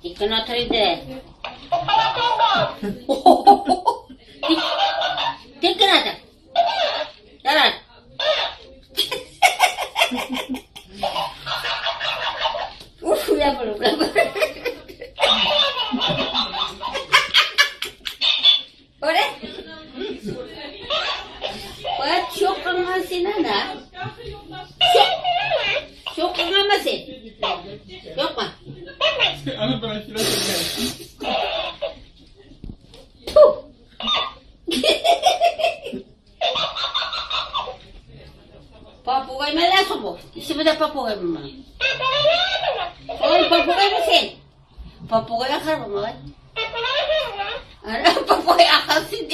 Тик кенә тор инде. Тик кенә тор. Ярар. Уф, я буду. Ore. Oya çok kılman sen ana. Çok. Çok kılma sen. Yok mu? Ana ben şuraya geldim. Puh. Попугай мәләсің бу. Исеме дә попугай булмаган. Ой, попугай мы син? Попугай ахар булмаган. Ана попугай ахар син.